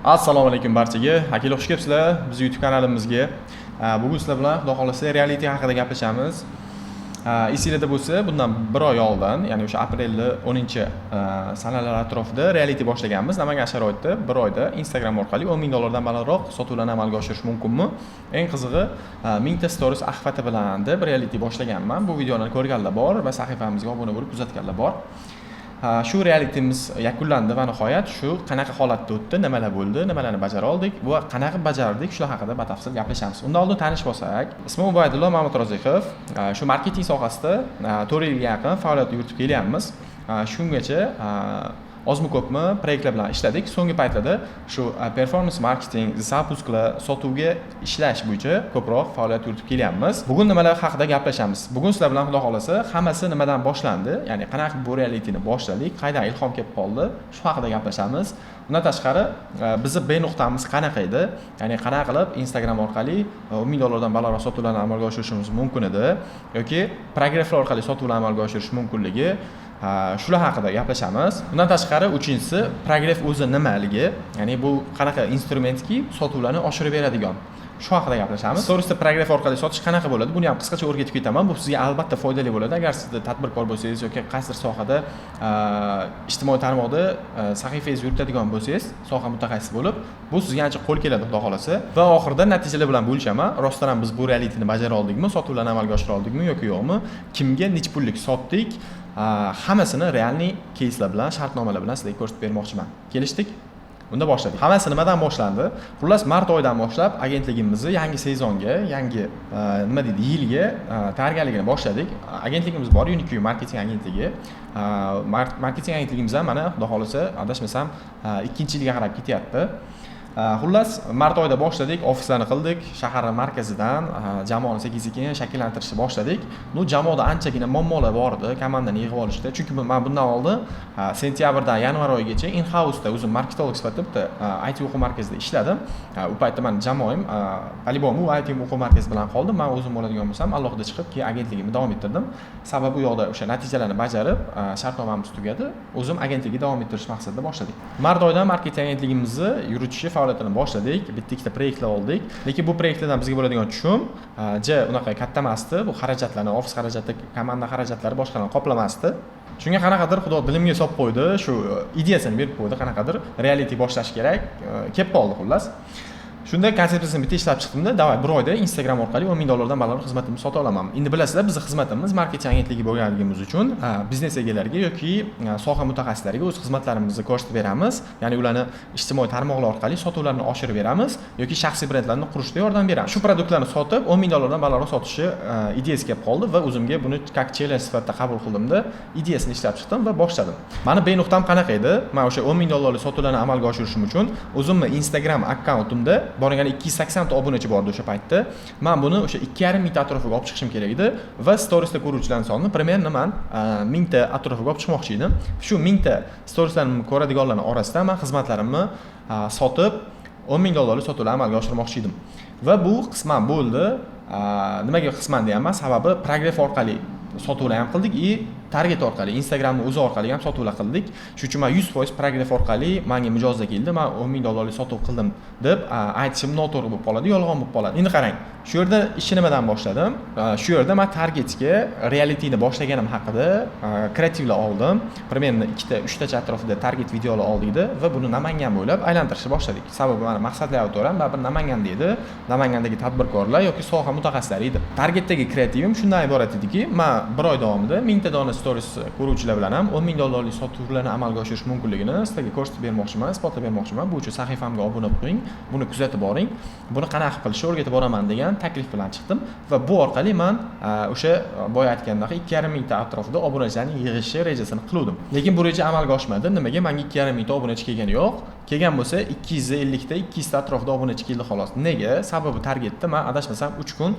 Assalomu alaykum barchaga. Akalar, xush kelibsizlar bizni YouTube kanalimizga. Bugun sizlar bilan, xudo xohlasa, reality haqida gaplashamiz. Esinglarda bo'lsa, bundan bir oy oldin, ya'ni o'sha aprelni 10 sanalar atrofida reality boshlaganmiz. Namangan sharoitida bir oyda Instagram orqali 10 ming dollardan balandroq sotuvlarni amalga oshirish mumkinmi? Eng qizig'i, 1000 ta stories охват i bilan deb reality boshlaganman. Bu videoni ko'rganlar bor va sahifamizga obuna bo'lib kuzatganlar bor. Ha, shu realitimiz yakunlandi va nihoyat shu qanaqa holatda o'tdi, nimalar bo'ldi, nimalarni bajara oldik va qanaqa bajardik, shular haqida batafsil gaplashamiz. Undan oldin tanishib olsak, ismim Ubaydullo Mamutroziqov. Shu marketing sohasida 4 yilga yaqin faoliyat yuritib kelyapmiz. Shungacha ozmi ko'pmi proyektlar bilan ishladik. So'nggi paytlarda shu performance marketing, запуск lar, sotuvga ishlash bo'yicha ko'proq faoliyat yuritib kelyapmiz. Bugun nimalar haqida gaplashamiz? Bugun sizlar bilan, xudo xohlasa, hammasi nimadan boshlandi, ya'ni qanaqa bu realitini boshladik, qaydan ilhom kelib qoldi, shu haqida gaplashamiz. Undan tashqari, bizni B nuqtamiz qanaqa edi, ya'ni qanaqa qilib Instagram orqali 10 ming dollardan balandroq sotuvlarni amalga oshirishimiz mumkin edi yoki прогрев lar orqali sotuvlarni amalga oshirish mumkinligi, shular haqida gaplashamiz. Undan tashqari, uchinchisi, прогрев o'zi nimaligi, ya'ni bu qanaqa instrumentki, sotuvlarni oshirib beradigan, shu haqida gaplashamiz. Storiesda прогрев orqali sotish qanaqa bo'ladi, buni ham qisqacha o'rgatib ketaman. Bu sizga albatta foydali bo'ladi, agar siz tadbirkor bo'lsangiz yoki qaysidir sohada ijtimoiy tarmoqda sahifangizni yuritadigan bo'lsangiz, soha mutaxassisi bo'lib, bu sizga ancha qo'l keladi, xudo xohlasa. Va oxirida natijalar bilan bo'lishaman. Rostdan ham biz bu realitini bajara oldikmi, sotuvlarni amalga oshira oldikmi yoki yo'qmi, kimga necha pullik sotdik, hammasini реальный keyslar bilan, shartnomalar bilan sizlarga ko'rsatib bermoqchiman. Kelishdik? Unda boshladik. Hammasi nimadan boshlandi? Xullas, mart oyidan boshlab agentligimizni yangi sezonga, yangi nima deydi, yilga tayyorgarligini boshladik. Agentligimiz bor, Uniq marketing agentligi. Marketing agentligimiz ham mana, xudo xohlasa, adashmasam, ikkinchi yilga qarab ketyapti. Xullas, mart oyida boshladik, ofislarni qildik, shahar markazidan jamoani sekin sekin shakllantirishni boshladik. Ну, jamoada anchagina muammolar bor edi komandani yig'ib olishda, chunki man bundan oldin sentyabrdan yanvar oyigacha in house'da o'zim marketolog sifatida bitta IT o'quv markazida ishladim. U paytda mani jamoam по-любому IT o'quv markazi bilan qoldi. Man o'zim bo'ladigan bo'lsam, alohida chiqib, keyin agentligimni davom ettirdim. Sababi u yoqda o'sha natijalarni bajarib, shartnomamiz tugadi, o'zim agentlikni davom ettirish maqsadida boshladik. Mart oyidan marketing agentligimizni yuritishni faoliyatini boshladik, bitta ikkita proyektlar oldik, lekin bu proyektlardan bizga bo'ladigan tushum ja unaqa katta emasdi. Bu xarajatlarni, ofis xarajati, komanda xarajatlari, boshqalarni qoplamasdi. Shunga qanaqadir xudo dilimga solib qo'ydi, shu ideyasini berib qo'ydi, qanaqadir reality boshlash kerak kelib qoldi. Xullas, shunda konsepsiyasini bitta ishlab chiqdimda, давай, bir oyda Instagram orqali 10 ming dollardan baland xizmatimni sota olaman. Endi bilasizlar, bizni xizmatimiz marketing agentligi bo'lganligimiz uchun biznes egalariga yoki soha mutaxassislariga o'z xizmatlarimizni ko'rsatib beramiz, ya'ni ularni ijtimoiy tarmoqlar orqali sotuvlarni oshirib beramiz yoki shaxsiy brendlarni qurishda yordam beramiz. Shu produktlarni sotib, 10 ming dollardan balandroq sotishi ideyasi kelib qoldi va o'zimga buni как challenge sifatida qabul qildimda, ideyasini ishlab chiqdim va boshladim. Mani B nuqtam qanaqa edi? Man o'sha 10 ming dollarlik sotuvlarni amalga oshirishim uchun o'zimni Instagram akkauntimda borgani 280 ta obunachi bor edi o'sha paytda. Man buni o'sha 2,5 mingta atrofiga olib chiqishim kerak edi va storiesda ko'ruvchilarni sonini примерно man 1000 ta atrofiga olib chiqmoqchi edim. Shu 1000 ta storieslarimni ko'radiganlarni orasidan man xizmatlarimni sotib, 10 ming dollarlik sotuvlar amalga oshirmoqchi edim va bu qisman bo'ldi. Nimaga qisman deyapman? Sababi прогрев orqali sotuvlar ham qildik и target orqali, Instagramni o'zi orqali ham sotuvlar qildik. Shuning uchun man 100% прогрев orqali manga mijozlar keldi, man 10 ming dollarlik sotuv qildim deb aytishim noto'g'ri bo'lib qoladi, yolg'on bo'lib qoladi. Endi qarang, shu yerda ishni nimadan boshladim? Shu yerda man targetga realityni boshlaganim haqida kreativlar oldim, примерно ikkita uchtacha atrofida target videolar oldikda va buni Namangan bo'ylab aylantirishni boshladik. Sababi mani maqsadli auditoriyam baribir Namanganda edi, Namangandagi tadbirkorlar yoki soha mutaxassislari edi. Targetdagi kreativim shundan iborat ediki, man bir oy davomida 1000 ta dona stories ko'ruvchilar bilan ham 10 ming dollarlik sotuvlarni amalga oshirish mumkinligini sizlarga ko'rsatib bermoqchiman, isbotlab bermoqchiman. Bu uchun sahifamga obuna bo'lib qo'ying, buni kuzatib boring, buni qanaqa qilishni o'rgatib boraman degan taklif bilan chiqdim va bu orqali man o'sha boya aytgandaqa 2,5 mingta atrofida obunachilarni yig'ishi rejasini qiluvdim. Lekin bu reja amalga oshmadi. Nimaga? Manga 2,5 mingta obunachi kelgani yo'q, kelgan bo'lsa 250 ta, 200 ta atrofida obunachi keldi, xolos. Nega? Sababi targetda man, adashmasam, 3 kun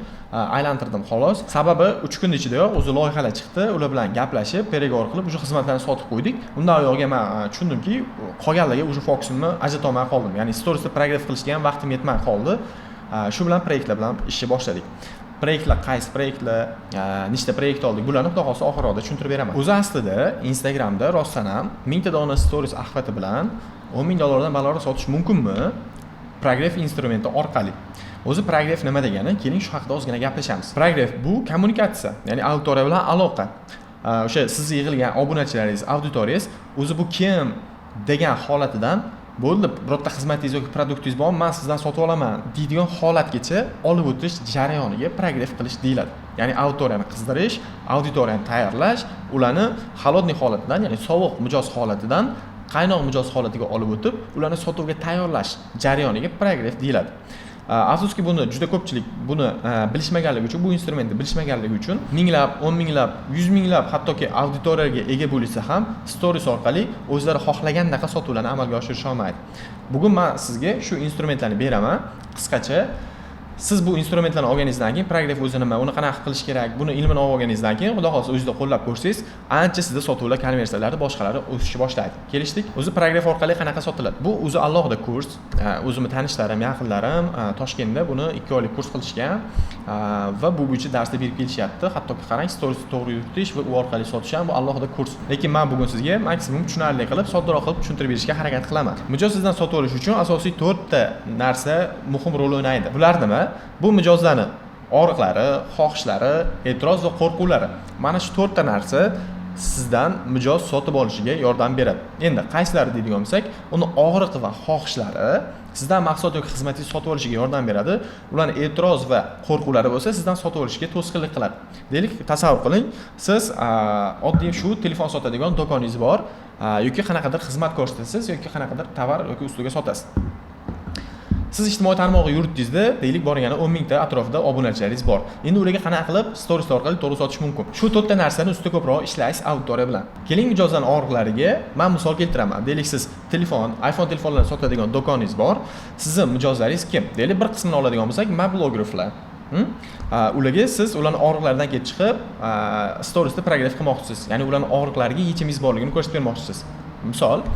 aylantirdim, xolos. Sababi 3 kunni ichidayoq o'zi loyihalar chiqdi, ular bilan gaplashib, переговор qilib, уже xizmatlarni sotib qo'ydik. Undan uyog'iga man tushundimki, qolganlarga уже fokusimni ajratolmay qoldim, ya'ni storiesda прогрев qilishga ham vaqtim yetmay qoldi. Shu bilan proyektlar bilan ishni boshladik. Proyektlar qaysi proyektlar, nechta proyekt oldik, bularni xudo xohlasa oxirroqda tushuntirib beraman. O'zi aslida Instagramda rostdan ham 1000 ta dona stories охват i bilan 10 000 dollardan balandroq sotish mumkinmi прогрев instrumenti orqali? O'zi прогрев nima degani? Keling, shu haqida ozgina gaplashamiz. Прогрев bu kommunikatsiya, ya'ni auditoriya bilan aloqa. O'sha sizni yig'ilgan obunachilaringiz, auditoriyangiz o'zi bu kim degan holatidan bo'ldi, birorta xizmatingiz yoki produktingiz bormi, man sizdan sotib olaman deydigan holatgacha olib o'tish jarayoniga прогрев qilish deyiladi. Ya'ni auditoriyani qizdirish, auditoriyani tayyorlash, ularni холодный holatidan, ya'ni sovuq mijoz holatidan qaynoq mijoz holatiga olib o'tib, ularni sotuvga tayyorlash jarayoniga прогрев deyiladi. Afsuski, buni juda ko'pchilik buni bilishmaganligi uchun, bu instrumentni bilishmaganligi uchun minglab, 10 minglab, 100 minglab hattoki auditoriyaga ega bo'lishsa ham, stories orqali o'zlari xohlagandaqa sotuvlarni amalga oshirisha olmaydi. Bugun man sizga shu instrumentlarni beraman qisqacha. Siz bu instrumentlarni olganingizdan keyin, прогрев o'zi nima, uni qanaqa qilish kerak, buni ilmini olib olganingizdan keyin, xudo xohlasa, o'zingizda qo'llab ko'rsangiz, ancha sizda sotuvlar, konversiyalari, boshqalari o'sishni boshlaydi. Kelishdik? O'zi прогрев orqali qanaqa sotiladi? Bu o'zi alohida kurs. O'zimni tanishlarim, yaqinlarim Toshkentda buni 2 oylik kurs qilishgan va bu bo'yicha darslar berib kelishyapti. Hattoki qarang, stories to'g'ri yuritish va u orqali sotish ham bu alohida kurs. Lekin man bugun sizga maksimum tushunarli qilib, soddaroq qilib tushuntirib berishga harakat qilaman. Mijoz sizdan sotib olish uchun asosiy to'rtta narsa muhim rol o'ynaydi. Bular nima? Bu mijozlarni og'riqlari, xohishlari, e'tiroz va qo'rquvlari. Mana shu to'rtta narsa sizdan mijoz sotib olishiga yordam beradi. Endi qaysilari deydigan bo'lsak, uni og'riqi va xohishlari sizdan mahsulot yoki xizmatingizni sotib olishiga yordam beradi. Ularni e'tiroz va qo'rquvlari bo'lsa, sizdan sotib olishga to'sqinlik qiladi. Deylik, tasavvur qiling, siz oddiy shu telefon sotadigan do'koningiz bor yoki qanaqadir xizmat ko'rsatasiz yoki qanaqadir tovar yoki услуга sotasiz. Siz ijtimoiy tarmoqni yuritdingizda, deylik, borgani 10 mingta atrofida obunachilaringiz bor. Endi ularga qanaqa qilib stories orqali to'g'ri sotish mumkin? Shu to'rtta narsani ustida ko'proq ishlaysiz auditoriya bilan. Keling, mijozlarni og'riqlariga man misol keltiraman. Deylik, siz telefon, iPhone telefonlarni sotadigan do'koningiz bor. Sizni mijozlaringiz kim? Deylik, bir qismini oladigan bo'lsak, mobilograflar. Ularga siz ularni og'riqlaridan kelib chiqib storiesda прогрев qilmoqchisiz, ya'ni ularni og'riqlariga yechimingiz borligini ko'rsatib bermoqchisiz. Misol,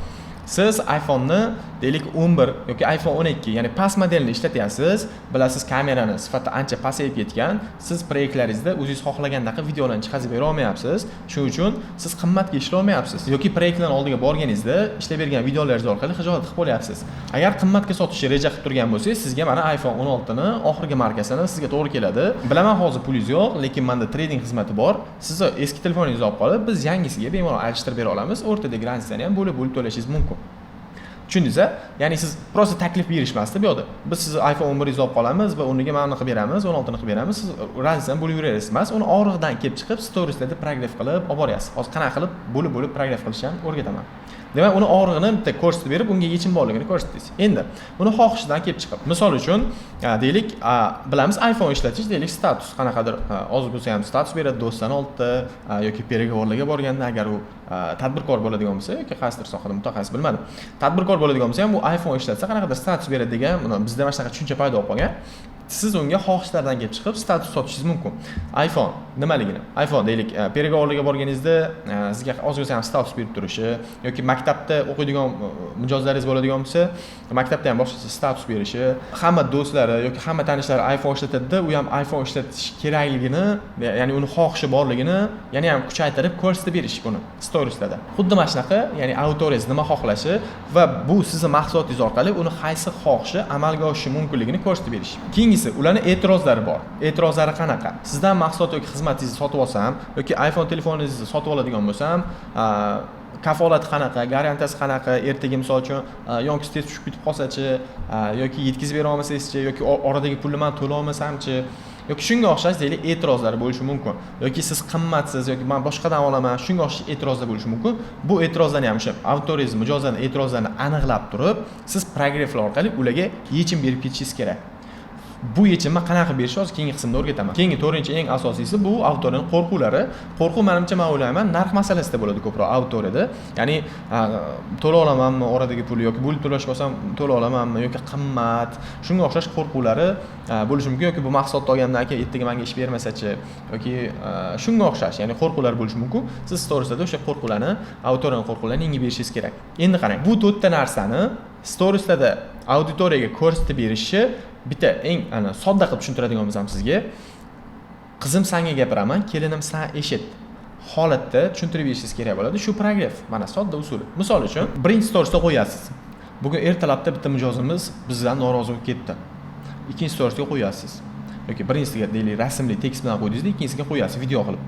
siz iPhoneni, deylik, 11 yoki iPhone 12, ya'ni past modelini ishlatyapsiz. Bilasiz, kamerani sifati ancha pasayib ketgan. Siz proyektlaringizda o'zingiz xohlagandaqa videolarni chiqazib bera olmayapsiz. Shuning uchun siz qimmatga ishlolmayapsiz yoki proyektlarni oldiga borganingizda ishlab bergan videolaringiz orqali xijolat qilib qolyapsiz. Agar qimmatga sotishni reja qilib turgan bo'lsangiz, sizga mana iPhone 16ni oxirgi markasini sizga to'g'ri keladi. Bilaman, hozir pulingiz yo'q, lekin manda trading xizmati bor. Sizni eski telefoningizni olib qolib, biz yangisiga bemalol alishtirib bera olamiz. O'rtadagi разница ni ham bo'lib bo'lib to'lashingiz mumkin. Tushundingiz a? Ya'ni siz просто taklif berish emasda bu yoqda. Biz sizni iPhone 11ingizni olib qolamiz va o'rniga mana buni qilib beramiz, 16ni qilib beramiz, siz разница ni bo'lib yuraverasiz emas. Uni og'rig'idan kelib chiqib, storieslarda прогрев qilib olib boryapsiz. Hozir qanaqa qilib bo'lib bo'lib прогрев qilishni ham o'rgataman. Demak, uni og'rig'ini bitta ko'rsatib berib, unga yechim borligini ko'rsatdingiz. Endi uni xohishidan kelib chiqib, misol uchun, deylik, bilamiz, iPhone ishlatish, deylik, status, qanaqadir oz bo'lsa ham status beradi do'stlarni oldida yoki переговор larga borganda, agar u tadbirkor bo'ladigan bo'lsa yoki qaysidir sohada mutaxassis, bilmadim, tadbirkor bo'ladigan bo'lsa ham, bu iPhone ishlatsa, qanaqadir status beradi degan bizda mana shunaqa tushuncha paydo bo'lib qolgan. Siz unga xohishlardan kelib chiqib status sotishingiz mumkin. iPhone nimaligini, iPhone, deylik, переговор larga borganingizda sizga oz bo'lsa ham status berib turishi yoki maktabda o'qiydigan mijozlaringiz bo'ladigan bo'lsa, maktabda ham boshqacha status berishi, hamma do'stlari yoki hamma tanishlari iPhone ishlatadida, u ham iPhone ishlatish kerakligini, ya'ni uni xohishi borligini yana ham kuchaytirib ko'rsatib berish buni storieslarda. Xuddi mana shunaqa, ya'ni auditoriyangiz nima xohlashi va bu sizni mahsulotingiz orqali uni qaysi xohishi amalga oshishi mumkinligini ko'rsatib berish. Keyingisi, ularni e'tirozlari bor. E'tirozlari qanaqa? Sizdan mahsulot yoki xizmatingizni sotib olsam yoki iPhone telefoningizni sotib oladigan bo'lsam, kafolati qanaqa, garantiyasi qanaqa? Ertaga, misol uchun, yonkisi tez tushib ketib qolsachi yoki yetkazib bera olmasangizchi yoki oradagi pulni man to'la olmasamchi yoki shunga o'xshash, deylik, e'tirozlar bo'lishi mumkin yoki siz qimmatsiz yoki man boshqadan olaman, shunga o'xshash e'tirozlar bo'lishi mumkin. Bu e'tirozlarni ham, o'sha auditoriyangiz, mijozlarni e'tirozlarini aniqlab turib, siz прогрев lar orqali ularga yechim berib ketishingiz kerak. Bu yechimni qanaqa qilib berishni hozir keyingi qismda o'rgataman. Keyingi, to'rtinchi, eng asosiysi bu auditoriyaning qo'rquvlari. Qo'rquv, manimcha, man o'ylayman, narx masalasida bo'ladi ko'proq auditoriyada. Ya'ni to'la olamanmi oradagi pulni yoki bo'lib to'lash bo'lsam to'la olamanmi yoki qimmat, shunga o'xshash qo'rquvlari bo'lishi mumkin yoki bu mahsulotni olgandan keyin ertaga manga ish bermasachi yoki shunga o'xshash, ya'ni qo'rquvlar bo'lishi mumkin. Siz storieslarda o'sha qo'rquvlarni, auditoriyaning qo'rquvlarini yengib berishingiz kerak. Endi qarang, bu to'rtta narsani storieslarda auditoriyaga ko'rsatib berishi bitta eng ana sodda qilib tushuntiradigan bo'lsam sizga. Qizim, sanga gapiraman, kelinim, san eshit holatda tushuntirib berishingiz kerak bo'ladi. Shu прогрев, mana, sodda usuli. Misol uchun, birinchi storiesda qo'yasiz: "Bugun ertalabda bitta mijozimiz bizdan norozi bo'lib ketdi." Ikkinchi storiesga qo'yasiz yoki birinchisiga, deylik, rasmli tekst bilan qo'ydingizda, ikkinchisiga qo'yasiz video qilib: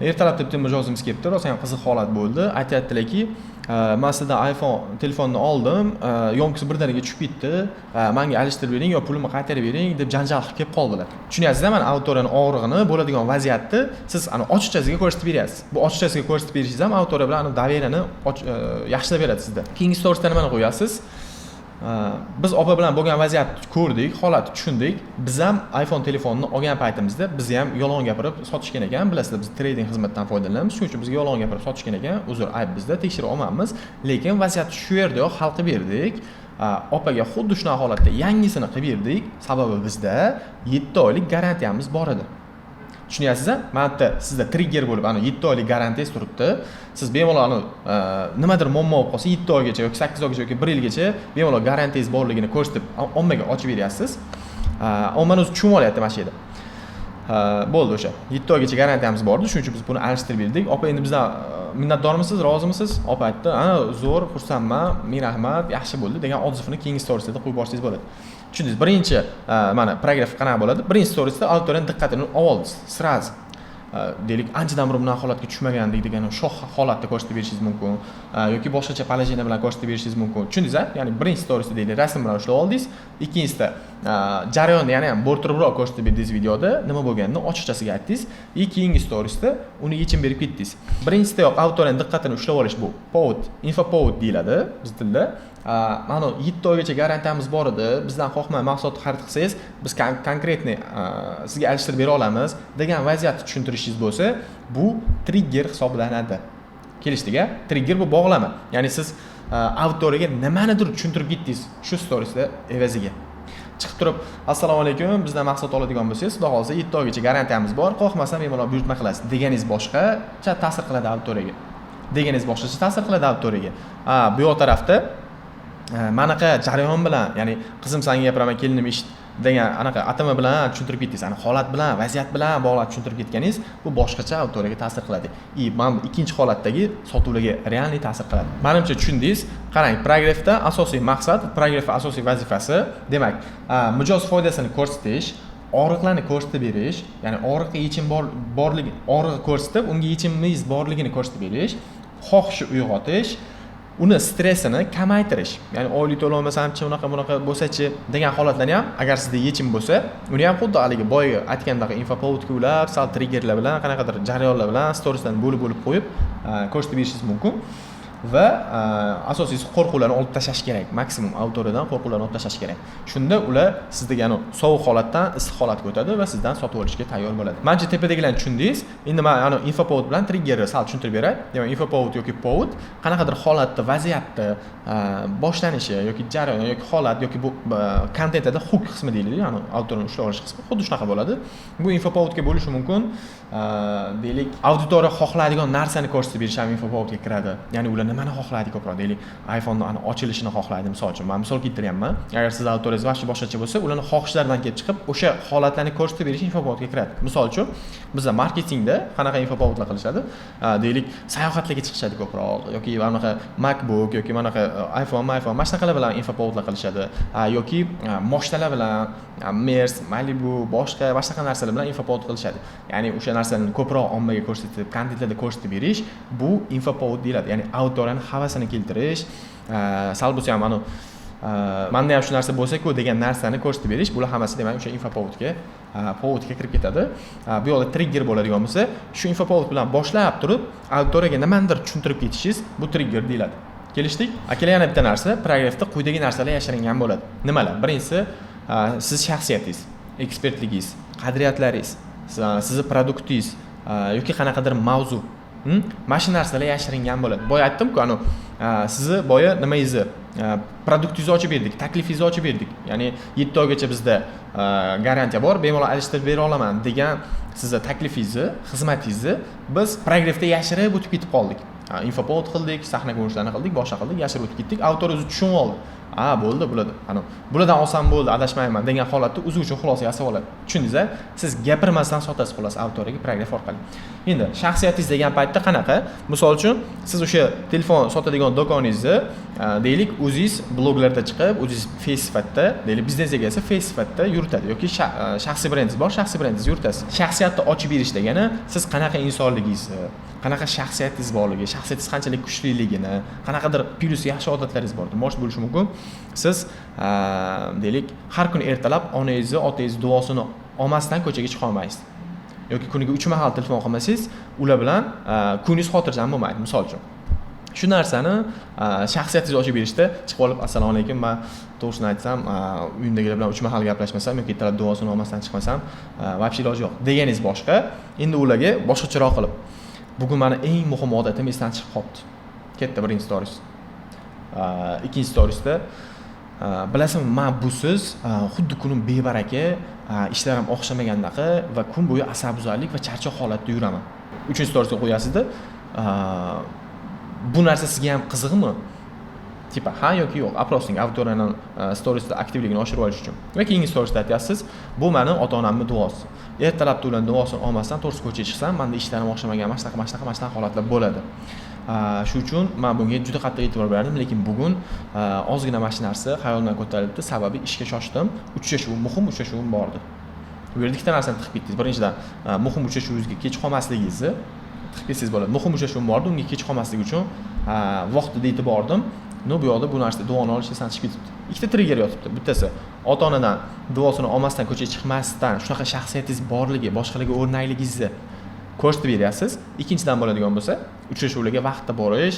"Ertalabda bitta mijozimiz kelibdi, rosa ham qiziq holat bo'ldi. Aytyaptilarki, man sizdan iPhone telefonni oldim, ёмкость birdaniga tushib ketdi, manga alishtirib bering yo pulimni qaytarib bering, deb janjal qilib kelib qoldilar." Tushunyapsizmi? Mana, auditoriyani og'rig'ini, bo'ladigan vaziyatni siz ana ochiqchasiga ko'rsatib beryapsiz. Bu ochiqchasiga ko'rsatib berishingiz ham auditoriya bilan доверие ni yaxshilab beradi sizda. Keyingi storiesda nimani qo'yasiz? Biz opa bilan bo'lgan vaziyatni ko'rdik, holatni tushundik. Biz ham iPhone telefonini olgan paytimizda bizni ham yolg'on gapirib sotishgan ekan. Bilasizlar, biz trading xizmatidan foydalanamiz, shuning uchun bizga yolg'on gapirib sotishgan ekan. Uzr, ayb bizda, tekshirib olmanmiz, lekin vaziyatni shu yerdayoq hal qilib berdik. Opaga xuddi shunaqa holatda yangisini qilib berdik, sababi bizda 7 oylik garantiyamiz bor edi." Tushunyapsiz? Mana yerda sizda trigger bo'lib ana 7 oylik garantiyangiz turibdi. Siz bemalol anavi nimadir muammo bo'lib qolsa, 7 oygacha yoki 8 oygacha yoki bir yilgacha bemalol garantiyangiz borligini ko'rsatib, ommaga ochib beryapsiz. Ommani o'zi tushunib olyapti mana shu yerda. Bo'ldi, o'sha 7 oygacha garantiyamiz bor edi, shuning uchun biz buni alishtirib berdik. Opa, endi bizdan minnatdormisiz, rozimisiz? Opa aytdi: "Ha, zo'r, xursandman, ming rahmat, yaxshi bo'ldi", degan отзыв ini keyingi storiesda qo'yib borsangiz bo'ladi. Tushundingiz? Birinchi, mana, прогрев qanaqa bo'ladi? Birinchi storiesda auditoriyani diqqatini olib oldingiz сразу. Deylik, anchadan beri bunaqa holatga tushmagandik degan shoh holatda ko'rsatib berishingiz mumkin yoki boshqacha положение bilan ko'rsatib berishingiz mumkin. Tushundingiz a? Ya'ni birinchi storiesda, deylik, rasm bilan ushlab oldingiz, ikkinchisida jarayonni yana ham bo'rttiribroq ko'rsatib berdingiz, videoda nima bo'lganini ochiqchasiga aytdingiz и keyingi storiesda uni yechim berib ketdingiz. Birinchisida auditoriyani diqqatini ushlab olish, bu повод, инфоповод deyiladi biz tilda. Mana, 7 oygacha garantiyamiz bor edi, bizdan qo'rqmay mahsulot xarid qilsangiz, biz конкретный sizga alishtirib bera olamiz degan vaziyatni tushuntirishingiz bo'lsa, bu trigger hisoblanadi. Kelishdik a? Trigger bu bog'lama, ya'ni siz auditoriyaga nimanidir tushuntirib ketdingiz shu storiesda evaziga. Chiqib turib: "Assalomu alaykum, bizdan mahsulot oladigan bo'lsangiz, xudo xohlasa, 7 oygacha garantiyamiz bor, qo'rqmasdan bemalol buyurtma qilasiz", deganingiz boshqacha ta'sir qiladi auditoriyaga, deganingiz boshqacha ta'sir qiladi auditoriyaga. Bu yoq tarafda manaqa jarayon bilan, ya'ni "Qizim, sanga gapiraman, kelinim, eshit" degan anaqa atama bilan tushuntirib ketdingiz, ana holat bilan, vaziyat bilan bog'lab tushuntirib ketganingiz, bu boshqacha auditoriyaga ta'sir qiladi и mana bu ikkinchi holatdagi sotuvlarga реальный ta'sir qiladi. Manimcha, tushundingiz. Qarang, прогрев da asosiy maqsad, прогрев asosiy vazifasi, demak, mijoz foydasini ko'rsatish, og'riqlarni ko'rsatib berish, ya'ni og'riqqa yechim bor borligi, og'rig'i ko'rsatib, unga yechimingiz borligini ko'rsatib berish, xohishni uyg'otish, uni stressini kamaytirish, ya'ni oylik to'lolmasamchi, unaqa bunaqa bo'lsachi degan holatlarni ham, agar sizda yechim bo'lsa, uni ham xuddi haligi boyagi aytgandaqa инфоповод ga ulab, sal triggerlar bilan, qanaqadir jarayonlar bilan storieslarni bo'lib bo'lib qo'yib ko'rsatib berishingiz mumkin. Va asosiysi, qo'rquvlarni olib tashlash kerak, maksimum auditoriyadan qo'rquvlarni olib tashlash kerak. Shunda ular sizdagi anavi sovuq holatdan issiq holatga o'tadi va sizdan sotib olishga tayyor bo'ladi. Manimcha, tepadagilarni tushundingiz. Endi man anavi инфоповод bilan triggerni sal tushuntirib beray. Demak, инфоповод yoki повод qanaqadir holatda, vaziyatni boshlanishi yoki jarayon yoki holat yoki bu kontentida hook qismi deyiladi, ya'ni auditoriyani ushlab olish qismi xuddi shunaqa bo'ladi. Bu инфоповод ga bo'lishi mumkin. Deylik, auditoriya xohlaydigan narsani ko'rsatib berish ham инфоповод ga kiradi, ya'ni ular nimani xohlaydi ko'proq? Deylik, iPhoneni ani ochilishini xohlaydi, misol uchun, man misol keltiryapman. Agar sizni auditoriyangiz вообще boshqacha bo'lsa, ularni xohishlaridan kelib chiqib, o'sha holatlarni ko'rsatib berish инфоповод ga kiradi. Misol uchun, biza marketingda qanaqa инфоповод lar qilishadi? Deylik, sayohatlarga chiqishadi ko'proq yoki mana bunaqa MacBook yoki mana bunaqa iPhone mana shunaqalar bilan инфоповод lar qilishadi yoki moshinalar bilan, Mers, Malibu, boshqa mana shunaqa narsalar bilan инфоповод qilishadi. Ya'ni o'sha narsani ko'proq ommaga ko'rsatib, kontentlarda ko'rsatib berish, bu инфоповод deyiladi, ya'ni auditoriyani havasini keltirish, sal bo'lsa ham anavi manda ham shu narsa bo'lsa-ku degan narsani ko'rsatib berish, bular hammasi, demak, o'sha инфоповод ga, повод ga kirib ketadi. Bu yoqda trigger bo'ladigan bo'lsa, shu инфоповод bilan boshlab turib, auditoriyaga nimanidir tushuntirib ketishingiz, bu trigger deyiladi. Kelishdik, akalar? Yana bitta narsa: прогрев da quyidagi narsalar yashiringan bo'ladi. Nimalar? Birinchisi, siz shaxsiyatingiz, ekspertligingiz, qadriyatlaringiz, sizni produktingiz yoki qanaqadir mavzu. Mana shu narsalar yashiringan bo'ladi. Boya aytdimku, anavi sizni boya nimangizni, produktingizni ochib berdik, taklifingizni ochib berdik, ya'ni 7 oygacha bizda garantiya bor, bemalol alishtirib bera olaman degan sizni taklifingizni, xizmatingizni biz прогрев da yashirib o'tib ketib qoldik. Инфоповод qildik, sahna ko'rinishlarini qildik, boshqa qildik, yashirib o'tib ketdik. Auditoriya o'zi tushunib oldi. A, bo'ldi, bular, ana bulardan olsam bo'ldi, adashmayman degan holatda o'zi uchun xulosa yasab oladi. Tushundingiz a? Siz gapirmasdan sotasiz, xullas, auditoriyaga прогрев orqali. Endi shaxsiyatingiz degan paytda qanaqa? Misol uchun, siz o'sha telefon sotadigan do'koningizni, deylik, o'zingiz bloglarda chiqib, o'zingiz face sifatida, deylik, biznes egasi face sifatida yuritadi yoki shaxsiy brendingiz bor, shaxsiy brendingizni yuritasiz. Shaxsiyatni ochib berish degani siz qanaqa insonligingizni, qanaqa shaxsiyatingiz borligi, shaxsiyatingiz qanchalik kuchliligini, qanaqadir plyus, yaxshi odatlaringiz bor. Может, bo'lishi mumkin, siz, deylik, har kuni ertalab onangizni, otangizni duosini olmasdan ko'chaga chiqa olmaysiz yoki kuniga uch mahal telefon qilmasangiz, ular bilan kuningiz xotirjam bo'lmaydi, misol uchun. Shu narsani shaxsiyatingizni ochib berishda chiqib olib, "Assalomu alaykum, man, to'g'risini aytsam, uyimdagilar bilan uch mahal gaplashmasam yoki ertalab duosini olmasdan chiqmasam, вообще iloji yo'q", deganingiz boshqa. Endi ularga boshqacharoq qilib, "Bugun mani eng muhim odatim esdan chiqib qolibdi", ketdi birinchi stories. Ikkinchi storiesda, "Bilasizmi, man busiz xuddi kunim bebaraka, ishlarim o'xshamagandaqa va kun bo'yi asabbuzarlik va charchoq holatda yuraman". Uchinchi storiesga qo'yasizda, "Bu narsa sizga ham qiziqmi?" Типа ha yoki yo'q опросник, auditoriyani storiesda aktivligini oshirib olish uchun. Va keyingi storiesda aytyapsiz, "Bu mani ota onamni duosi, ertalabda ularni duosini olmasdan, to'g'risi, ko'chaga chiqsam, manda ishlarim o'xshamagan, mana shunaqa, mana shunaqa, mana shunaqa holatlar bo'ladi. Shu uchun man bunga juda qattiq e'tibor berdim, lekin bugun ozgina mana shu narsa xayolimdan ko'tarilibdi, sababi ishga shoshdim, uchrashuv, muhim uchrashuvim bordi". Bu yerda ikkita narsani tiqib ketdingiz. Birinchidan, muhim uchrashuvingizga kech qolmasligingizni tiqib ketsangiz bo'ladi. "Muhim uchrashuvim bordi, unga kech qolmaslik uchun vaqtida yetib bordim". Но bu yoqda bu narsa, duoni olish esdan chiqib ketibdi. Ikkita trigger yotibdi. Bittasi, ota onadan duosini olmasdan ko'chaga chiqmasdan, shunaqa shaxsiyatingiz borligi, boshqalarga o'rnakligingizni ko'rsatib beryapsiz. Ikkinchidan bo'ladigan bo'lsa, uchrashuvlarga vaqtida borish,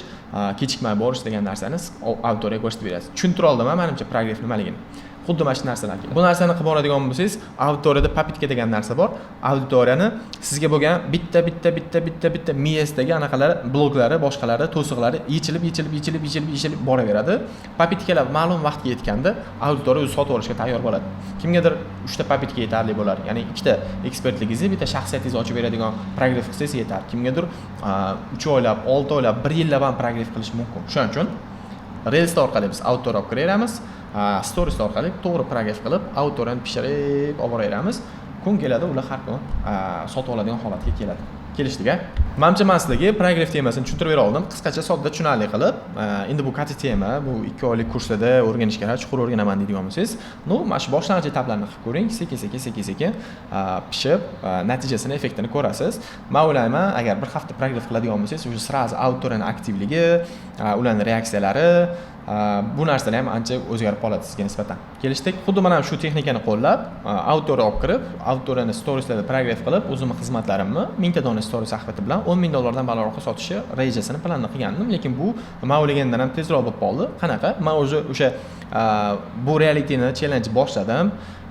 kechikmay borish degan narsani siz auditoriyaga ko'rsatib berasiz. Tushuntira oldim, manimcha, прогрев nimaligini. Xuddi mana shu narsalar. Bu narsani qilib boradigan bo'lsangiz, auditoriyada попытка degan narsa bor. Auditoriyani sizga bo'lgan bitta bitta bitta bitta bitta miyasidagi anaqalari, bloklari, boshqalari, to'siqlari yechilib, yechilib, yechilib, yechilib, yechilib boraveradi. Попытка lar ma'lum vaqtga yetganda auditoriya o'zi sotib olishga tayyor bo'ladi. Kimgadir uchta попытка yetarli bo'lar, ya'ni ikkita ekspertligingizni, bitta shaxsiyatingizni ochib beradigan прогрев qilsangiz yetar. Kimgadir 3 oylab, 6 oylab, bir yillab ham прогрев qilish mumkin. Shuning uchun reels orqali biz auditoriya olib kiraveramiz, stories orqali to'g'ri прогрев qilib, auditoriyani pishirib olib boraveramiz. Kun keladi, ular har kuni sotib oladigan holatga keladi. Kelishdik a? Manimcha, man sizlarga прогрев temasini tushuntirib bera oldim, qisqacha, sodda, tushunarli qilib. Endi bu katta tema, bu 2 oylik kurslarda o'rganish kerak. Chuqur o'rganaman deydigan bo'lsangiz, ну, mana shu boshlang'ich etaplarni qilib ko'ring. Sekin sekin, sekin sekin pishib, natijasini, effektini ko'rasiz. Man o'ylayman, agar bir hafta прогрев qiladigan bo'lsangiz, уже сразу auditoriyani aktivligi, ularni reaksiyalari, bu narsalar ham ancha o'zgarib qoladi sizga nisbatan. Kelishdik? Xuddi mana shu texnikani qo'llab, auditoriya olib kirib, auditoriyani storieslarda прогрев qilib, o'zimni xizmatlarimni 1000 ta dona stories axlati bilan 10 000 dollardan balandroqqa sotishi rejasini, planini qilgandim. Lekin bu man o'ylagandan ham tezroq bo'lib qoldi. Qanaqa? Man уже o'sha bu realitini challenge boshladim,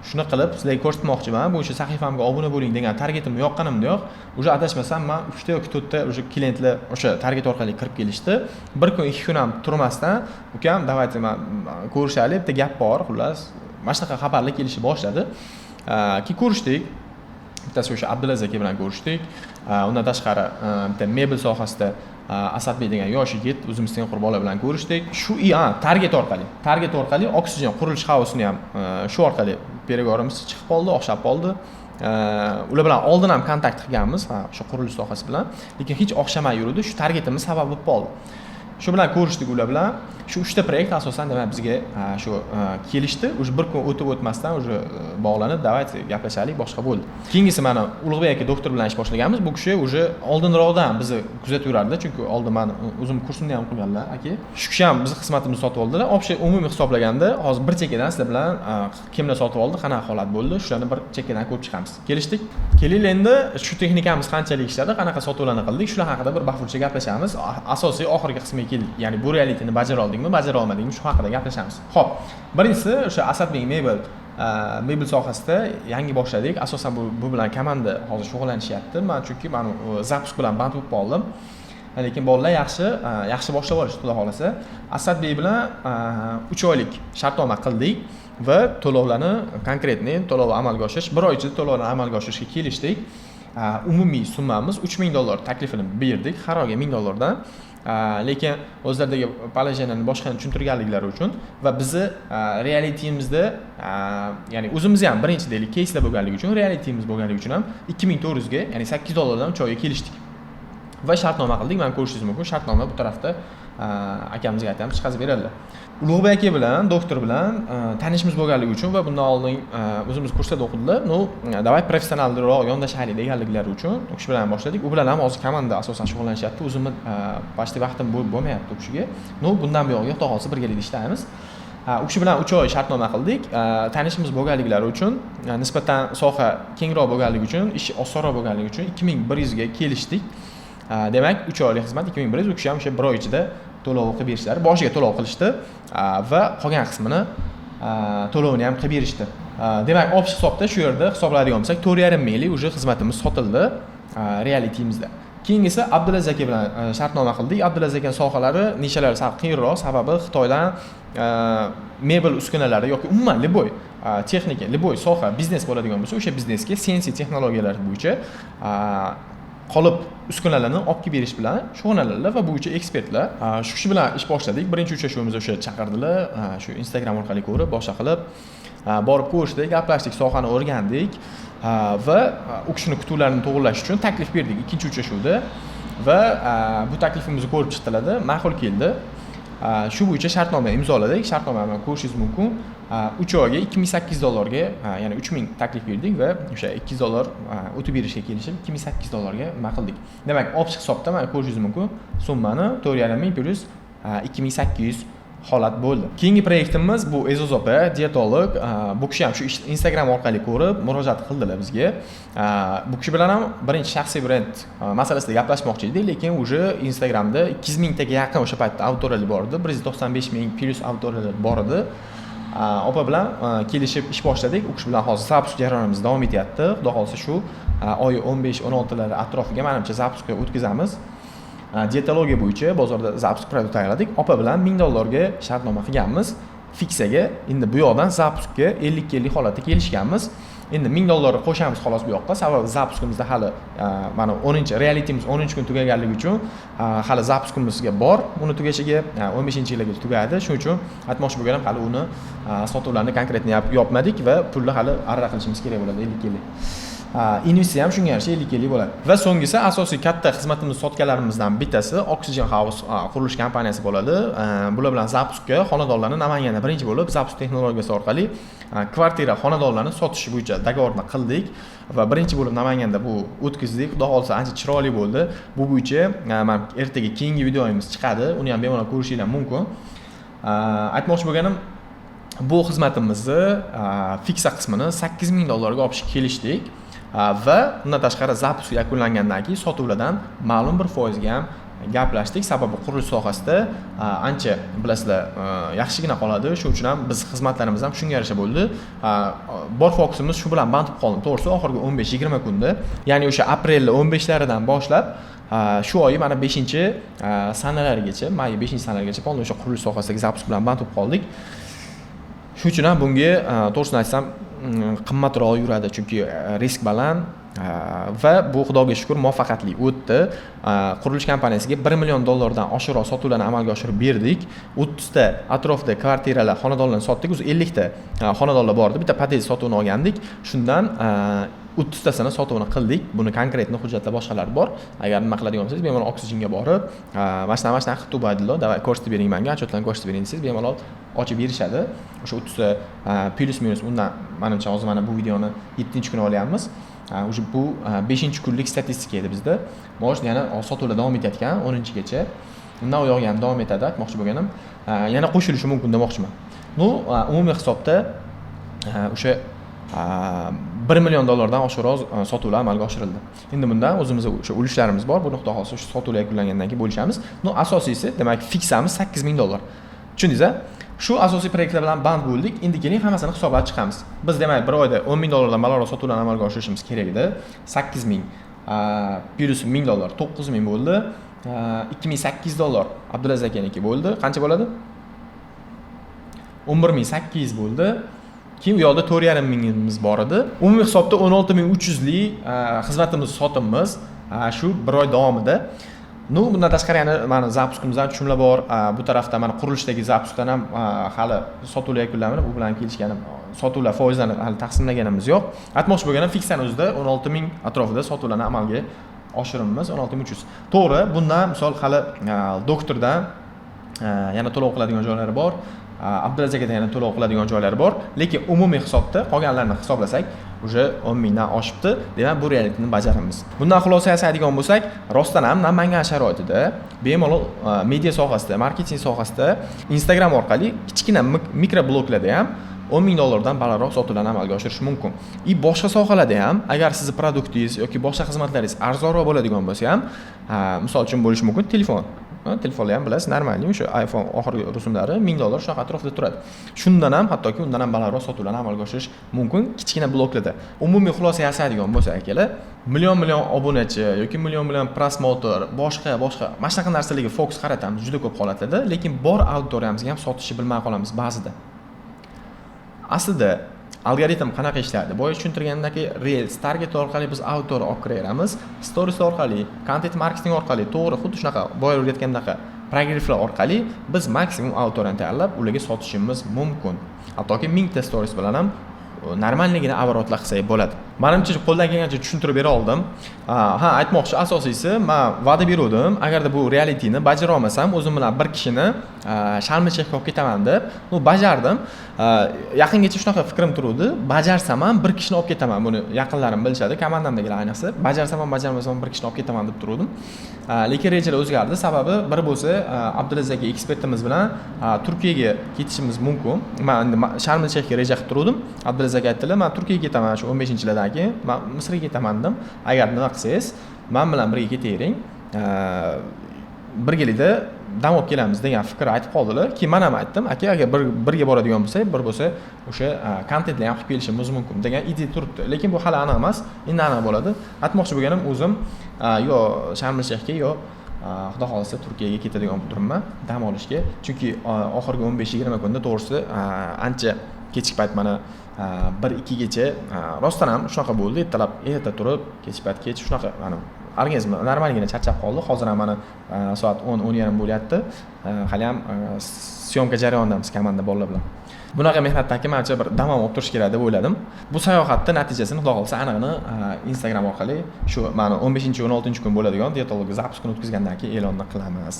shuni qilib sizlarga ko'rsatmoqchiman, bu o'sha sahifamga obuna bo'ling degan targetimni yoqqanimdayoq, уже, adashmasam, man uchta yoki to'rtta уже klientlar o'sha target orqali kirib kelishdi. Bir kun, 2 kun ham turmasdan, "Ukam, давайте man ko'rishaylik, bitta gap bor", xullas, mana shunaqa xabarlar kelishni boshladi. Keyin ko'rishdik. Bittasi o'sha Abdulaziz aka bilan ko'rishdik. Undan tashqari, bitta mebel sohasida Asadbek degan yosh yigit, o'zimiz tengqur bola bilan ko'rishdik. Shu target orqali Oxygen qurilish hausini ham shu orqali переговор imiz chiqib qoldi, o'xshab qoldi. Ular bilan oldin ham kontakt qilganmiz, ha, o'sha qurilish sohasi bilan, lekin hech o'xshamay yuruvdi. Shu targetimiz sabab bo'lib qoldi. Shu bilan ko'rishdik ular bilan. Shu uchta proyekt asosan, demak, bizga shu kelishdi. Уже bir kun o'tib o'tmasdan уже bog'lanib, "Давайте gaplashaylik", boshqa bo'ldi. Keyingisi, mana Ulug'bek aka doktor bilan ish boshlaganmiz. Bu kishi уже oldinroqdan bizni kuzatib yurardilar, chunki oldin mani o'zim kursimda ham o'qiganlar aka. Shu kishi ham bizni xizmatimizni sotib oldilar. Общий, umumiy hisoblaganda, hozir bir chekkadan sizlar bilan kimlar sotib oldi, qanaqa holat bo'ldi, shularni bir chekkadan ko'rib chiqamiz. Kelishdik? Kelinglar, endi shu texnikamiz qanchalik ishladi, qanaqa sotuvlarni qildik, shular haqida bir bafurja gaplashamiz. Asosiy oxirgi qismiga keldik, ya'ni bu realitini bajara oldikmi, bajara olmadikmi, shu haqida gaplashamiz. Ho'p, birinchisi o'sha Asadbek mebel sohasida yangi boshladik. Asosan bu bilan komanda hozir shug'ullanishyapti. Man chunki man запуск bilan band bo'lib qoldim, lekin bolalar yaxshi yaxshi boshlab olishdi, xudo xohlasa. Asadbek bilan 3 oylik shartnoma qildik va to'lovlarni, конкретный to'lov amalga oshirish, bir oy ichida to'lovlarni amalga oshirishga kelishdik. Umumiy summamiz 3000 dollar taklifini berdik, har oyga 1000 dollardan. Lekin o'zlaridagi положение ni, boshqani tushuntirganliklari uchun va bizni realityimizda, ya'ni o'zimizni ham birinchi, deylik, keyslar bo'lganligi uchun, realityimiz bo'lganligi uchun ham 2400 ga, ya'ni 8 dollardan 3 oyga kelishdik va shartnoma qildik. Mana, ko'rishingiz mumkin, shartnoma bu tarafda. Akamizga aytamiz, chiqazib beradilar. Ulug'bek aka bilan, doktor bilan tanishimiz bo'lganligi uchun va bundan oldin o'zimiz kursda o'qidilar, ну, давай professionalroq yondashaylik deganliklari uchun u kishi bilan boshladik. U bilan ham hozir komanda asosan shug'ullanishyapti. O'zimni почти vaqtim bo'lmayapti u kishiga. Ну, bundan buyog'iga, xudo xohlasa, birgalikda ishlaymiz. U kishi bilan 3 oy shartnoma qildik. Tanishimiz bo'lganliklari uchun, nisbatan soha kengroq bo'lganligi uchun, ish osonroq bo'lganligi uchun 2100 ga kelishdik. Demak, 3 oylik xizmat 2100. U kishi ham o'sha bir oy ichida to'lov qilib berishlari, boshiga to'lov qilishdi va qolgan qismini to'lovini ham qilib berishdi. Demak, общий hisobda shu yerda hisoblaydigan bo'lsak, 4,5 minglik уже xizmatimiz sotildi realityimizda. Keyingisi Abdulaziz aka bilan shartnoma qildik. Abdulaziz aka sohalari, nishalari sal qiyinroq, sababi Xitoydan mebel uskunalari yoki umuman любой texnika, любой soha biznes bo'ladigan bo'lsa, o'sha biznesga CNC texnologiyalari bo'yicha qolip uskunalarni olib kelib berish bilan shug'ullanadilar va bo'yicha ekspertlar. Shu kishi bilan ish boshladik. Birinchi uchrashuvimizda o'sha chaqirdilar, shu Instagram orqali ko'rib, boshqa qilib, borib ko'rishdik, gaplashdik, sohani o'rgandik va u kishini kutuvlarini to'g'irlash uchun taklif berdik ikkinchi uchrashuvda va bu taklifimizni ko'rib chiqdilarda, ma'qul keldi. Shu bo'yicha shartnoma imzoladik. Shartnomani ko'rishingiz mumkin. 3 oyga 2800 dollarga, ya'ni 3000 taklif berdik va o'sha 200 dollar o'tib berishga kelishib, 2800 dollarga nima qildik. Demak, общий hisobda mana ko'rishingiz mumkin summani: 4,5 ming plyus 2800 holat bo'ldi. Keyingi proyektimiz bu E'zoz opa, dietolog. Bu kishi ham shu Instagram orqali ko'rib murojaat qildilar bizga. Bu kishi bilan ham birinchi shaxsiy brend masalasida gaplashmoqchi edik, lekin уже Instagramda 200 mingtaga yaqin o'sha paytda auditoriyalar bor edi, 195 ming plyus auditoriyalar bor edi. Opa bilan kelishib ish boshladik. U kishi bilan hozir запуск jarayonimiz davom etyapti. Xudo xohlasa, shu oyi 15-16lari atrofiga, manimcha, запуск ka o'tkazamiz. Dietologiya bo'yicha bozorda запуск продукт tayyorladik. Opa bilan 1000 dollarga shartnoma qilganmiz fiksaga. Endi bu yoqdan запуск ka 50:50 holatda kelishganmiz. Endi 1000 dollarni qo'shamiz xolos bu yoqqa, sababi запуск imizda hali mana 10-, realitymiz 10-kun tugaganligi uchun hali запуск imizga bor, uni tugashiga 15-yilgacha tugaydi. Shuning uchun aytmoqchi bo'lganim, hali uni sotuvlarni конкретно yopmadik va pulni hali arra qilishimiz kerak bo'ladi 50:50. Investitsiya ham shunga yarasha 50:50 bo'ladi. Va so'nggisi, asosiy katta xizmatimizni sotganlarimizdan bittasi Oxygen House qurilish kompaniyasi bo'ladi. Bular bilan запуск ka xonadonlarni Namanganda birinchi bo'lib запуск texnologiyasi orqali kvartira, xonadonlarni sotish bo'yicha договор ni qildik va birinchi bo'lib Namanganda bu o'tkazdik. Xudo xohlasa, ancha chiroyli bo'ldi. Bu bo'yicha mana ertaga keyingi videomiz chiqadi, uni ham bemalol ko'rishinglar mumkin. Aytmoqchi bo'lganim, bu xizmatimizni fiksa qismini 8000 dollarga olib kelishdik va undan tashqari запуск yakunlangandan keyin sotuvlardan ma'lum bir foizga ham gaplashdik, sababi qurilish sohasida ancha, bilasizlar, yaxshigina qoladi. Shuning uchun ham biz xizmatlarimiz ham shunga yarasha bo'ldi. Bor fokusimiz shu bilan band bo'lib qoldi, to'g'risi, oxirgi 15-20 kunda, ya'ni o'sha aprelni 15laridan boshlab shu oyi mana 5 sanalarigacha, may 5 sanalarigacha полный o'sha qurilish sohasidagi запуск bilan band bo'lib qoldik. Shuning uchun ham bunga, to'g'risini aytsam, qimmatroq yuradi, chunki risk baland va bu, xudoga shukur, muvaffaqiyatli o'tdi. Qurilish kompaniyasiga 1 million dollardan oshiqroq sotuvlarni amalga oshirib berdik. 30 ta atrofida kvartiralar, xonadonlarni sotdik. O'zi 50 ta xonadonlar bor edi, bitta podyezd sotuvini olgandik, shundan 30tasini sotuvini qildik. Buni конкретно hujjatlar, boshqalar bor. Agar nima qiladigan bo'lsangiz, bemalol Oksigenga borib, mana shunaqa, mana shunaqa qilibdi Ubaydullo, давай ko'rsatib bering manga, отчет larni ko'rsatib bering desangiz, bemalol ochib berishadi. O'sha 30 ta plyus minus undan, manimcha, hozir mana bu videoni 7-kuni olyapmiz, уже bu 5-kunlik statistika edi bizda. Может, yana sotuvlar davom etayotgan 10-gacha, undan u yog'i ham davom etadi. Aytmoqchi bo'lganim, yana qo'shilishi mumkin demoqchiman. Ну, umumiy hisobda o'sha 1 million dollardan oshiqroq sotuvlar amalga oshirildi. Endi bundan o'zimizni o'sha ulushlarimiz bor, buni xudo xohlasa o'sha sotuvlar yakunlangandan keyin bo'lishamiz. Ну, asosiysi, demak, fiksamiz 8000 dollar, tushundingiz a? Shu asosiy proyektlar bilan band bo'ldik. Endi keling, hammasini hisoblab chiqamiz. Biz, demak, bir oyda 10 ming dollardan balandroq sotuvlarni amalga oshirishimiz kerak edi. 8000 plyus 1000 dollar 9000 bo'ldi. 2800 dollar Abdulaziz akaniki bo'ldi, qancha bo'ladi? 11 800 bo'ldi. Keyin u yoqda 4,5 mingimiz bor edi. Umumiy hisobda 16 300lik xizmatimiz sotibmiz shu bir oy davomida. Ну, bundan tashqari yana mani запуск imizdan tushumlar bor. Bu tarafda mana qurilishdagi запуск dan ham hali sotuvlar yakunlanmadi, u bilan kelishganim, sotuvlar foizlarini hali taqsimlaganimiz yo'q. Aytmoqchi bo'lganim, fiksani o'zida 16 000 atrofida sotuvlarni amalga oshiribmiz, 16 300. To'g'ri, bundan misol hali doktordan yana to'lov qiladigan joylari bor, Abdulaziz akadan yana to'lov qiladigan joylari bor, lekin umumiy hisobda qolganlarini hisoblasak, уже 10 000dan oshibdi. Demak, bu realitini bajaramiz. Bundan xulosa yasaydigan bo'lsak, rostdan ham Namangan sharoitida bemalol media sohasida, marketing sohasida Instagram orqali kichkina mikrobloglarda ham 10 000 dollardan balandroq sotuvlarni amalga oshirish mumkin. И boshqa sohalarda ham, agar sizni продукт ingiz yoki boshqa xizmatlaringiz arzonroq bo'ladigan bo'lsa ham, misol uchun, bo'lishi mumkin telefon. Telefonlar ham, bilasiz, нормальный o'sha iPhone oxirgi rusumlari 1000 dollar shunaqa atrofida turadi. Shundan ham, hattoki undan ham balandroq sotuvlarni amalga oshirish mumkin kichkina bloklarda. Umumiy xulosa yasaydigan bo'lsak, akalar, million million obunachi yoki million million просмотр, boshqa boshqa mana shunaqa narsalarga fokus qaratamiz juda ko'p holatlarda, lekin bor auditoriyamizga ham sotishni bilmay qolamiz ba'zida. Aslida algoritm qanaqa ishlaydi? Boya tushuntirgandek, reels target orqali biz auditoriya olib kiraveramiz, stories orqali, content marketing orqali, to'g'ri, xuddi shunaqa boya o'rgatgandaqa прогрев lar orqali biz maksimum auditoriyani tayyorlab, ularga sotishimiz mumkin. Hattoki 1000 ta stories bilan ham нормальный gina оборот lar qilsak bo'ladi. Manimcha, qo'ldan kelgancha tushuntirib bera oldim. Ha, aytmoqchi, asosiysi, man va'da beruvdim, agarda bu realitini bajara olmasam, o'zim bilan bir kishini Sharm el Shayxga olib ketaman deb. Ну, bajardim. Yaqingacha shunaqa fikrim turuvdi, bajarsam ham bir kishini olib ketaman. Buni yaqinlarim bilishadi, komandamdagilar ayniqsa. Bajarsam ham, bajarmasam ham bir kishini olib ketaman deb turuvdim. Lekin rejalar o'zgardi. Sababi bir bo'lsa, Abdulaziz aka ekspertimiz bilan Turkiyaga ketishimiz mumkin. Man endi Sharm el Shayxga reja qilib turuvdim. Abdulaziz aka aytdilar, man Turkiyaga ketaman shu 15-lardan keyin, man Misrga ketaman dedim. Agar nima qilsangiz, man bilan birga ketavering, birgalikda dam olib kelamiz degan fikr aytib qoldilar. Keyin man ham aytdim, aka, agar birga boradigan bo'lsak, bir bo'lsa o'sha kontentlar ham qilib kelishimiz mumkin degan ideya turibdi, lekin bu hali aniq emas, endi aniq bo'ladi. Aytmoqchi bo'lganim, o'zim yo Sharm el Shayxga, yo xudo xohlasa Turkiyaga ketadigan bo'lib turibman dam olishga, chunki oxirgi 15-20 kunda, to'g'risi, ancha kechki payt, mana 1-2gacha rostdan ham shunaqa bo'ldi, ertalab erta turib, kechki payt kech, shunaqa mana organizm нормальный gina charchab qoldi. Hozir ham mana soat 10, 10:30 bo'lyapti, haliyam съёмка jarayonidamiz komanda bolalar bilan. Bunaqa mehnatdan keyin manimcha bir dam ham olib turish kerak deb o'yladim. Bu sayohatni natijasini, xudo xohlasa, anig'ini Instagram orqali shu mani 15-16 kun bo'ladigan diyetolog запуск ini o'tkazgandan keyin e'lonni qilamiz.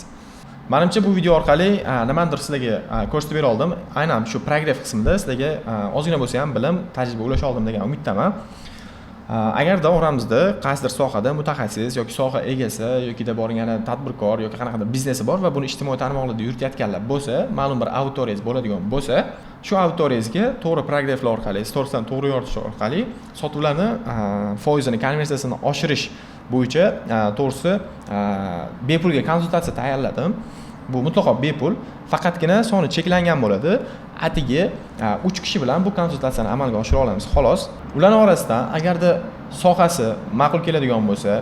Manimcha, bu video orqali nimanidir sizlarga ko'rsatib bera oldim. Aynan shu прогрев qismida sizlarga ozgina bo'lsa ham bilim, tajriba ulasha oldim degan umiddaman. Agarda oramizda qaysidir sohada mutaxassis yoki soha egasi yokida boring yana tadbirkor yoki qanaqadir biznesi bor va buni ijtimoiy tarmoqlarda yuritayotganlar bo'lsa, ma'lum bir auditoriyangiz bo'ladigan bo'lsa, shu auditoriyangizga to'g'ri прогрев lar orqali, storiesdan to'g'ri yoritish orqali sotuvlarni foizini, konversiyasini oshirish bo'yicha, to'g'risi, bepulga konsultatsiya tayyorladim. Bu mutlaqo bepul, faqatgina soni cheklangan bo'ladi. Atigi uch kishi bilan bu konsultatsiyani amalga oshira olamiz, xolos. Ularni orasidan agarda sohasi ma'qul keladigan bo'lsa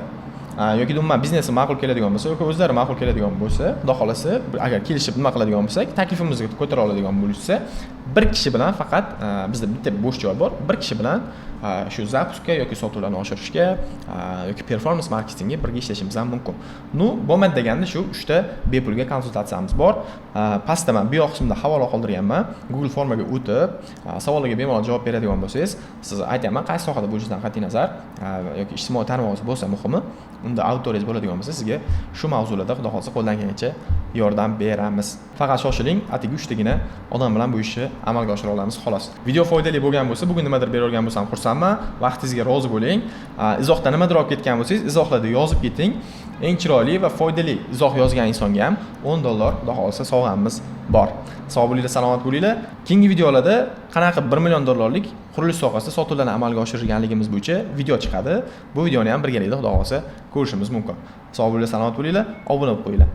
yoki umuman biznesi ma'qul keladigan bo'lsa yoki o'zlari ma'qul keladigan bo'lsa, xudo xohlasa, agar kelishib nima qiladigan bo'lsak, taklifimizni ko'tara oladigan bo'lishsa, bir kishi bilan faqat, bizda bitta bo'sh joy bor, bir kishi bilan shu запуск ka yoki sotuvlarni oshirishga yoki performance marketingga birga ishlashimiz ham mumkin. Ну, bo'lmadi deganda, shu uchta bepulga konsultatsiyamiz bor. Pastda man bu yoq qismida havola qoldirganman. Google formaga o'tib, savollarga bemalol javob beradigan bo'lsangiz, siz, aytyapman, qaysi sohada bo'lishidan qat'iy nazar yoki ijtimoiy tarmog'ingiz bo'lsa, muhimi unda auditoriyangiz bo'ladigan bo'lsa, sizga shu mavzularda, xudo xohlasa, qo'ldan kelgancha yordam beramiz. Faqat shoshiling, atigi uchtagina odam bilan bu ishni amalga oshira olamiz, xolos. Video foydali bo'lgan bo'lsa, bugun nimadir bera olgan bo'lsam, xursandman. Vaqtingizga rozi bo'ling. Izohda nimadir olib ketgan bo'lsangiz, izohlarda yozib keting. Eng chiroyli va foydali izoh yozgan insonga ham 10 dollar, xudo xohlasa, sovg'amiz bor. Sog' bo'linglar, salomat bo'linglar. Keyingi videolarda qanaqa qilib 1 million dollarlik qurilish sohasida sotuvlarni amalga oshirganligimiz bo'yicha video chiqadi. Bu videoni ham birgalikda, xudo xohlasa, ko'rishimiz mumkin. Sog' bo'linglar, salomat bo'linglar, obuna bo'lib qo'yinglar.